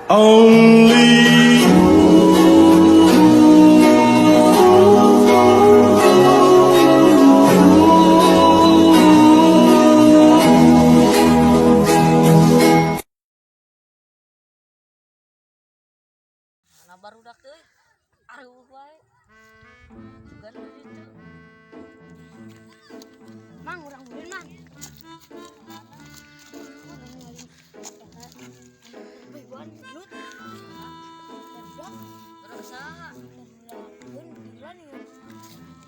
Only you. Mana barudak euy. Aruh wae. Sugan di ditu. Mang, urang ulin, Mang. Begoan gelut. Barudak. Terus saha? Barudak gila nih.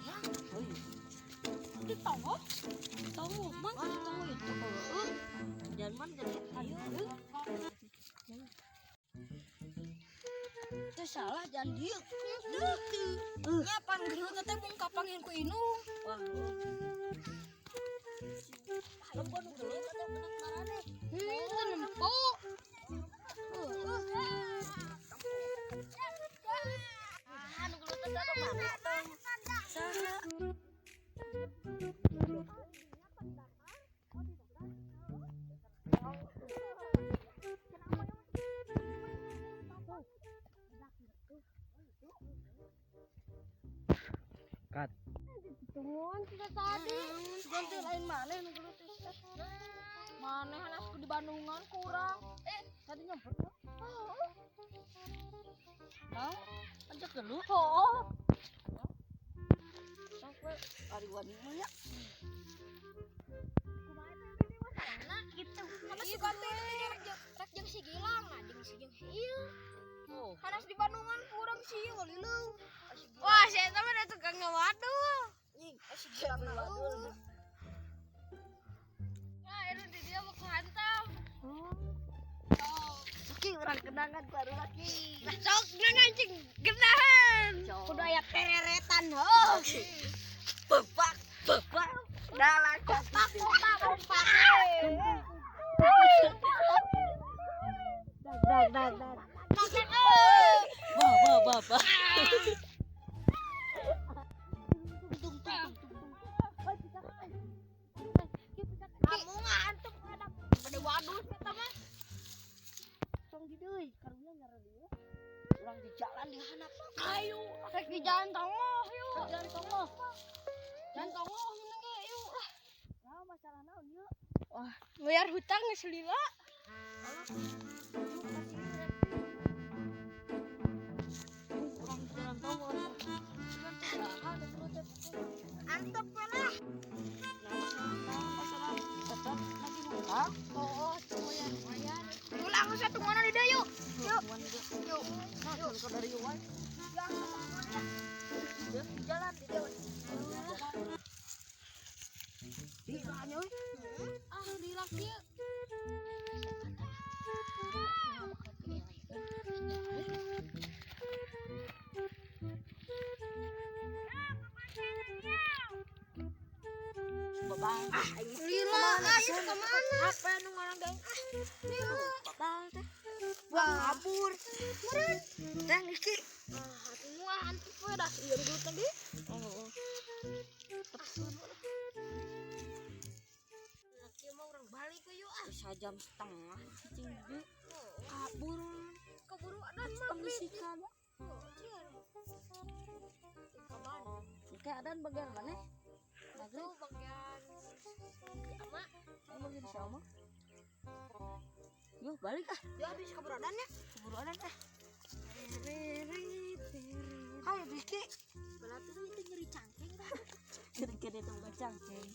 Ya, Oh iya. di tonggo. Tonggo, Mang, di tonggo itu. Heeh. Jalan mana jadi? Ayo. Itu salah jangan dieu. Nya pan gelut teh mung kapanggih ku indung. Wah. Lemon gelut atau gelut maraneh? Teu nempo. Heeh. Anu gelut teh atau mana atau saha? Cut. Tungguan sudah tadi. Sugan teh lain maneh nu gelut teh. Maneh hanas ku di Bandungan kurang. Tadi nyamper. Oh. Mau ajak gelut. Oh. Sok we ari wani mah nya. Gitu. Hanas sugan teh rek jeung si Gilang, nah jeung si jeung ieu. Oh. Hanas di Bandungan kurang sih walilu. Wah, saya mah da tukang ngawadul. Nying, Si Gilang wadul. Nah, itu di dia mau kehantam. Oh. Ki urang kenangan ku baru lagi. Lah sok ngancing genahan. Kudu aya tereretan ho. Bebak, bebak. Dalah Kompak, kompak, kompak. Dag dag dag. Bah bah bah bah. Tung tung tung tung. Kamu ngantuk ada pada waduh eta mah. Tong di deui, karunya nyara deui. Urang di jalan di handap. Ayo, rek di jalan tongoh yuk. Jalan tongoh. Jalan tongoh ini ge yuk lah. Nah, masalah naon yuk? Bayar hutang geus lila. Urang di jalan tongoh. Antep we lah. Nah, masalah tetap lagi hutang. Oh, bayar bayar. Ulang satu mana di dieu yuk. Yuk. Yuk. Nah, jalan ke dari wae. Ya, Di jalan di jalan. Di jalan euy. Ah, lila kieu. Babang. Ah, Lila, ayo ke mana? Apa nu ngarang geng? Ah, lila. Babang teh. Wah, kabur. Meureun. Teh Niki. Ah, atuh mah antep we dah ieu gelut tadi. Oh. Laki mah urang balik we yuk ah. Sajam setengah cicing di kabur. Keburu adan maghrib. Pengisikan. Oh, cier. Kapan? Keadaan bagian mana? Itu bagian si ama. Oh, bagian sama. Yuk balik ah. Ya habis keburu adan ya. Keburu adan ah. Hayo Diki. Berarti itu nyeri cangkeng. Kira-kira itu bukan cangkeng.